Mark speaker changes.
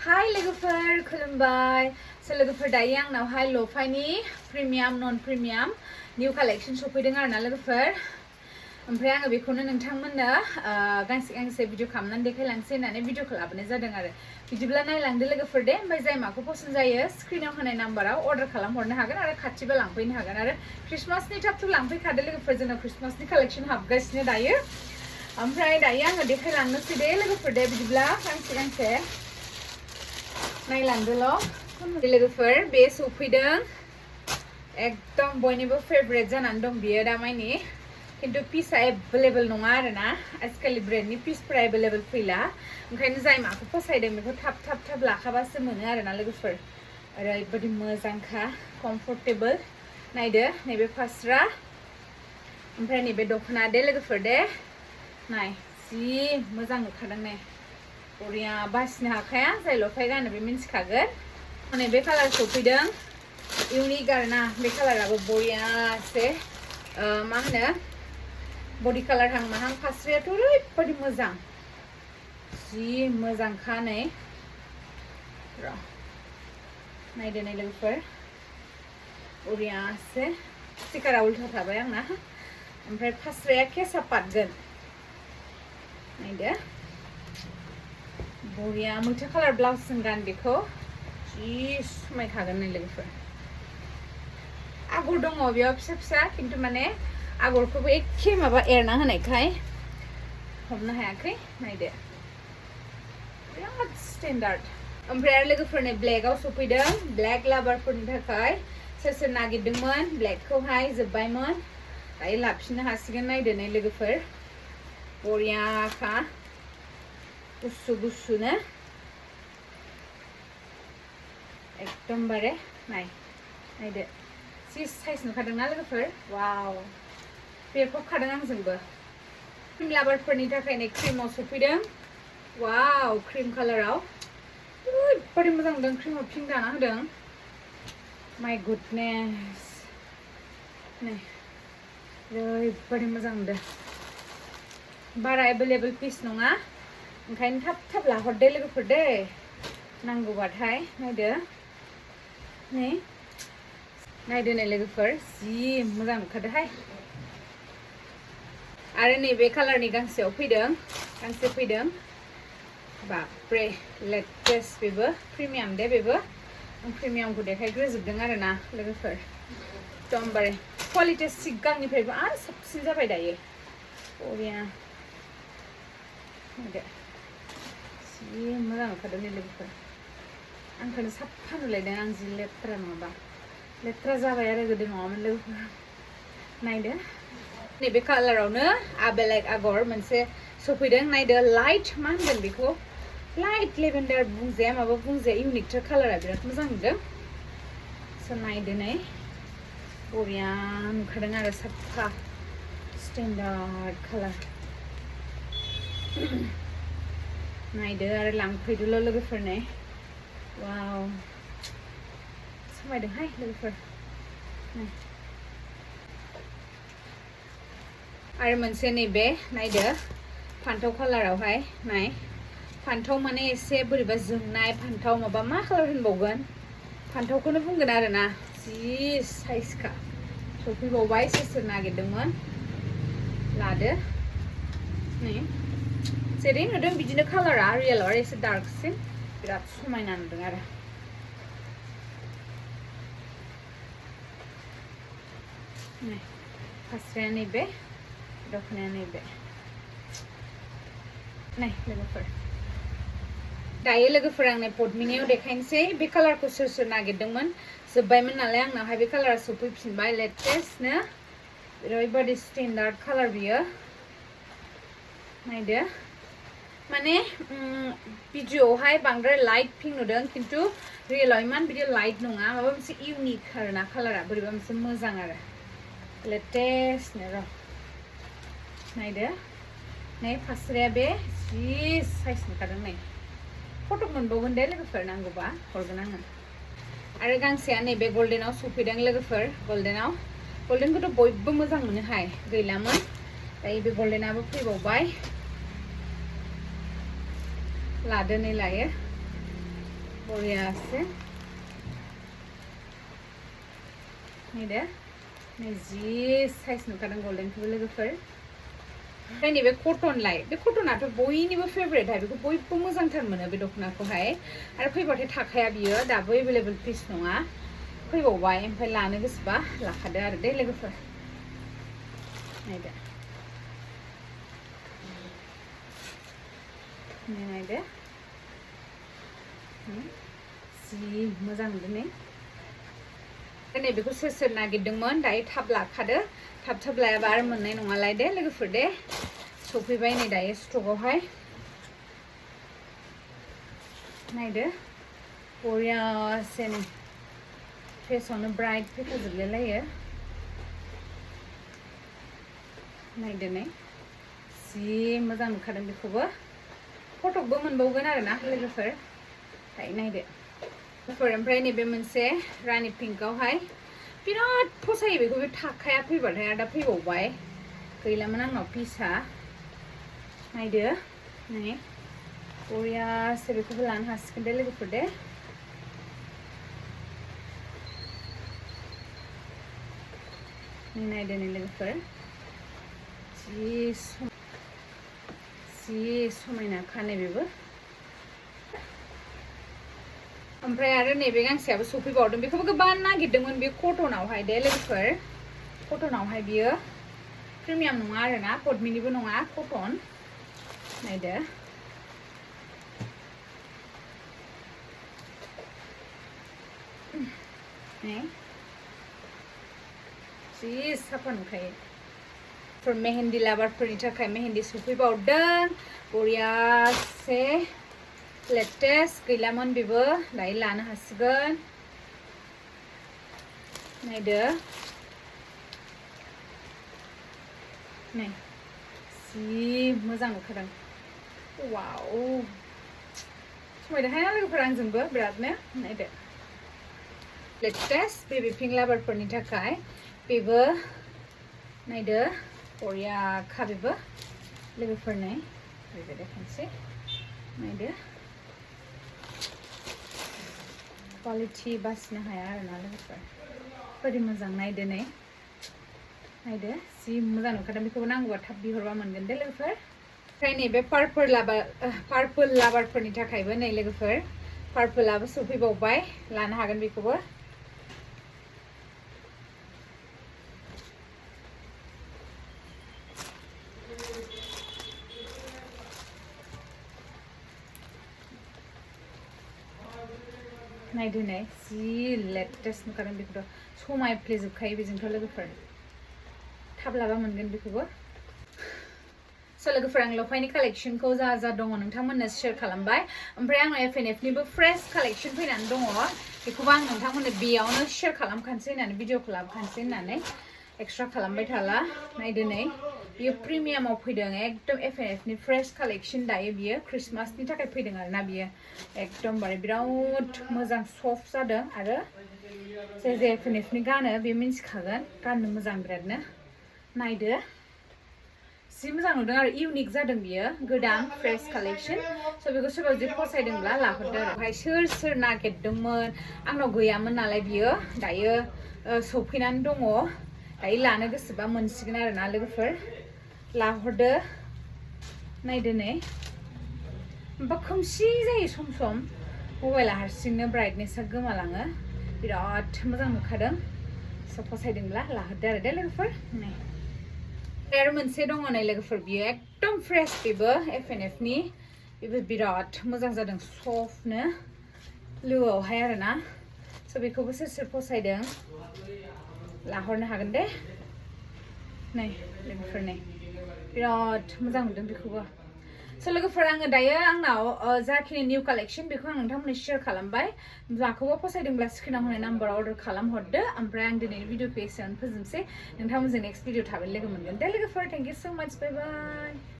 Speaker 1: Hi लोगोफोर खुलुमबाय लोगोफोर दायो आंनावहाय लफाइनि प्रिमियाम नन प्रिमियाम निउ कालेक्शन सफैदों आरोना लोगोफोर ओमफ्राय आङो बेखौनो नोंथांमोननो गांसे गांसे भिडिअ खालामनानै देखायलांसै होननानै भिडिअखौ लाबोनाय जादों आरो बिदिब्ला नायलांदो लोगोफोर दे ओमफ्राय जाय माखौ पसन्द जायो स्क्रिनाव होनाय नाम्बाराव अर्डार खालामहरनो हागोन आरो खाथिबा लांफैनो हागोन आरो क्रिसमासनि थाब थुब लांफैखादो लोगोफोर जोंनाव क्रिसमासनि कालेक्शन हाबगासिनो दायो ओमफ्राय दायो आङो देखायलांनोसै दे लोगोफोर दे बिदिब्ला गांसे गांसे नायलांदोल' लोगोफोर बे सफैदों एकदम बयनिबो फेभरेट जानानै दं बियो दामानि खिन्थु पिसआ एभेलेबल नङा आरोना आजिखालि ब्रेन्डनि पिसफोरा एभेलेबल फैला ओंखायनो जाय माखौ फसायदों बेखौ थाब लाखाबासो मोनो आरोना लोगोफोर ओरैबायदि मोजांखा कमफर्टेबल नायदो नैबे फास्रा ओमफ्राय नैबे दख'ना दे लोगोफोर दे नाय जि मोजां नुखादों ने बरिया बासिनो हाखाया जाय लफाय गानो बे मिन्थिखागोन नैबे कालार सफैदों इउनिक आरोना बे कालाराबो बरियासे मा होनो बडि कालार हां माहां फास्रायाथ' ओरैबायदि मोजां जि मोजांखा नै र' नायदो नै लोगोफोर बरियासे स्टिकारा उल्था थाबाय आंना ओमफ्राय फास्राया केसा पातगोन नायदो बरिया मैथा कालार ब्लाउसजों गान बेखौ जि समायखागोन नै लोगोफोर आगर दङ बेयाव फिसा फिसा खिन्थु माने आगरखौबो एखे माबा एरना होनायखाय हमनो हायाखै नायदो बिराद स्टेन्डार्ड ओमफ्राय आरो लोगोफोरनि ब्लेकआव सफैदों ब्लेक लाभारफोरनि थाखाय सोर सोर नागिरदोंमोन ब्लेकखौहाय जोब्बायमोन दायो लाफिननो हासिगोन नायदो नै लोगोफोर बरियाखा गुसु गुसुनो एकदमबारे नायदो जि साइज नुखादोंना लोगोफोर वाव बेरफबखादों आंजोंबो क्रिम लाभारफोरनि थाखाय नै क्रिमाव सफैदों वाव क्रिम कालाराव ओरैबायदि मोजां नुदों क्रिमाव पिंक दाना होदों माय गुडनेस नै ओरैबायदि मोजां नुदों बारा एभेलेबल पिस नङा ओंखायनो थाब लाहरदो लोगोफोर दे नांगौबाथाय नायदो नै लोगोफोर जि मोजां नुखादोहाय आरो नैबे कालारनि गांसे फैदों बापरे लेटेस्ट बेबो प्रिमियाम दे बेबो आं प्रिमियामखौ देखायग्रोजोबदों आरोना लोगोफोर एकदमबारे क्वालिटिया सिगांनिफ्रायबो आरो साबसिन जाबाय दायो बरिया नायदो जि मोजां नुखादों नै लोगोफोर आंखौनो साफा नुलायदों आं जि लेथ्रा नङाबा लेथ्रा जाबाय आरो गोदो नङामोन लोगोफोर नायदो नैबे कालारावनो बेलेग आगर मोनसे सफैदों नायदो लाइट मा होनगोन बेखौ लाइट लेभेन्डार बुंजाया माबा बुंजाया इउनिकथार कालारा बिराद मोजां नुदों स' नायदो नै बरिया नुखादों आरो साफा स्टेन्डार्ड कालार नायदो आरो लांफैदोल' लोगोफोर नै वाव समायदोंहाय लोगोफोर आरो मोनसे नैबे नायदो फान्थाव कालारावहाय नाय फान्थाव माने एसे बोरैबा जोंनाय फान्थाव माबा मा कालार होनबावगोन फान्थावखौनो बुंगोन आरोना जि साइजखा सफैबावबाय सोर नागिरदोंमोन लादो नै जेरै नुदों बिदिनो कालारा रियेलाव आरो एसे डार्कसिन बिराद समायना नुदों आरो फास्राया नैबे दख'नाया नैबे नाय लोगोफोर दायो लोगोफोर आं पद्मिनियाव देखायनोसै बे कालारखौ सोर नागिरदोंमोन जोब्बायमोन नालाय आंनावहाय बे कालारा सफैफिनबाय लेटेस्टनो ओरैबायदि स्टेन्डार्ड कालार बियो नायदो माने भिडिअआवहाय बांद्राय लाइट पिंक नुदों खिन्थु रियेलाव इमान बिदि लाइट नङा माबा मोनसे इउनिक आरोना कालारा बोरैबा मोनसे मोजां आरो लेटेस्टनो र' नायदो नै फास्राया बे जि साइज नुखादों नै फट' मोनबावगोन दे लोगोफोर नांगौबा हरगोन आङो आरो गांसेया नैबे गल्डेनाव सफैदों लोगोफोर गल्डेनखौथ' बयबो मोजां मोनोहाय गैलामोन दायो बे गल्डेनाबो फैबावबाय लादो नै लायो बरियासे नै दे नै जि साइज नुखादों गल्डेनखौबो लोगोफोर ओमफ्राय नैबे कटनलाय बे कटनाथ' बयनिबो फेभरेटहाय बेखौ बयबो मोजांथार मोनो बे दख'नाखौहाय आरो फैबाथाय थाखाया बियो दाबो एभेलेबल पिस नङा फैबावबाय ओमफ्राय लानो गोसोबा लाखादो आरो दे लोगोफोर नायदो नायदो जि मोजां नुदों ने नै बेखौ सोर सोर नागिरदोंमोन दायो थाब लाखादो थाब लायाबा आरो मोननाय नङालाय दे लोगोफोर दे सफैबाय नै दायो स्टकआवहाय नायदो बरियासे नै फेसावनो ब्राइट फैखाजोबलायलायो नायदो नै जि मोजां नुखादों बेखौबो फटकबो मोनबावगोन आरोना लोगोफोर दायो नायदो ओमफ्राय नैबे मोनसे रानि पिंकआवहाय बिराद फसायो बेखौ बे थाखाया फैबाथाय आरो दा फैबावबाय गैलामोन आंनाव पिसा नायदो नै बरियासे बेखौबो लानो हासिगोन दे लोगोफोर दे नायदो नै लोगोफोर जि समायना खानाय बेबो ओमफ्राय आरो नैबे गांसेयाबो सफैबावदों बेखौबो गोबां नागिरदोंमोन बे कटनावहाय दे लोगोफोर कटनावहाय बियो प्रिमियाम नङा आरोना पद्मिनिबो नङा कटन नायदो जि साफा नुखायो फर मेहेन्दी लाभारफोरनि थाखाय मेहेन्दी सफैबावदों बरियासे लेटेस्ट गैलामोन बेबो दायो लानो हासिगोन नायदो नै जि मोजां नुखादों वाव समायदोंहाय लोगोफोर आंजोंबो बिरादनो नायदो लेटेस्ट बेबी पिंक लाभारफोरनि थाखाय बेबो नायदो बरियाखा बेबो लोगोफोर नै बेबायदि खनसे नायदो क्वालिटी बासिनो हाया आरोना लोगोफोर ओरै मोजां नायदो नै नायदो जि मोजां नुखादों बेखौबो नांगौबा थाब बिहरबा मोनगोन दे लोगोफोर ओमफ्राय नैबे पार्पल लाभारफोरनि थाखायबो नै लोगोफोर पार्पलाबो सफैबावबाय लानो हागोन बेखौबो नायदो नै जि लेटेस्ट नुखादों बेखौथ' समायफ्लेजोबखायो बेजोंथ' लोगोफोर थाब लाबा मोनगोन बेखौबो स' लोगोफोर आं लफाइनि कालेक्शनखौ जा दङ नोंथांमोननो शेयार खालामबाय ओमफ्राय आंनाव एफएनएफनिबो फ्रेश कालेक्शन फैनानै दङ बेखौबो आं नोंथांमोननो बेयावनो शेयार खालामखानोसै होननानै भिडिअखौ लाबोखानोसै होननानै एक्सट्रा खालामबाय थाला नायदो नै बियो प्रिमियामाव फैदों एकदम एफएनएफनि फ्रेश कालेक्शन दायो बियो क्रिसमासनि थाखाय फैदों आरोना बियो एकदमबारे बिराद मोजां सफ्ट जादों आरो जे एफएनएफनि गानो बे मिन्थिखागोन गाननो मोजां बिरादनो नायदो जि मोजां नुदों आरो इउनिक जादों बियो गोदान फ्रेश कालेक्शन स' बेखौ सोरबा जुदि फसायदोंब्ला लाहरदो आरो ओमफ्राय सोर नागिरदोंमोन आंनाव गैयामोन नालाय बियो दायो सफैनानै दङ दायो लानो गोसोबा मोनसिगोन आरोना लोगोफोर लाहरदो नायदो नै होमबा खोमसि जायो सम सम मबाइला हारसिंनो ब्राइटनेसआ गोमालाङो बिराद मोजां नुखादों स' फसायदोंब्ला लाहरदो आरो दे लोगोफोर नै आरो मोनसे दङ नै लोगोफोर बियो एकदम फ्रेश बेबो एफएनएफनि बेबो बिराद मोजां जादों सफ्टनो लुआवहाय आरोना स' बेखौबो सोर फसायदों लाहरनो हागोन दे नै लोगोफोर नै बिराद मोजां नुदों बेखौबो स' लोगोफोर आङो दायो आंनाव जाखिनि निउ कालेक्शन बेखौ आं नोंथांमोननो शेयार खालामबाय माखौबा फसायदोंब्ला स्क्रिनाव होनाय नाम्बाराव अर्डार खालामहरदो ओमफ्राय आं दिनैनि भिडिअखौ एसेयावनो फोजोबनोसै नोंथांमोनजों नेक्स्ट भिडिअ थाबैनो लोगो मोनगोन दे लोगोफोर थेंक इउ स' माच बाय बाय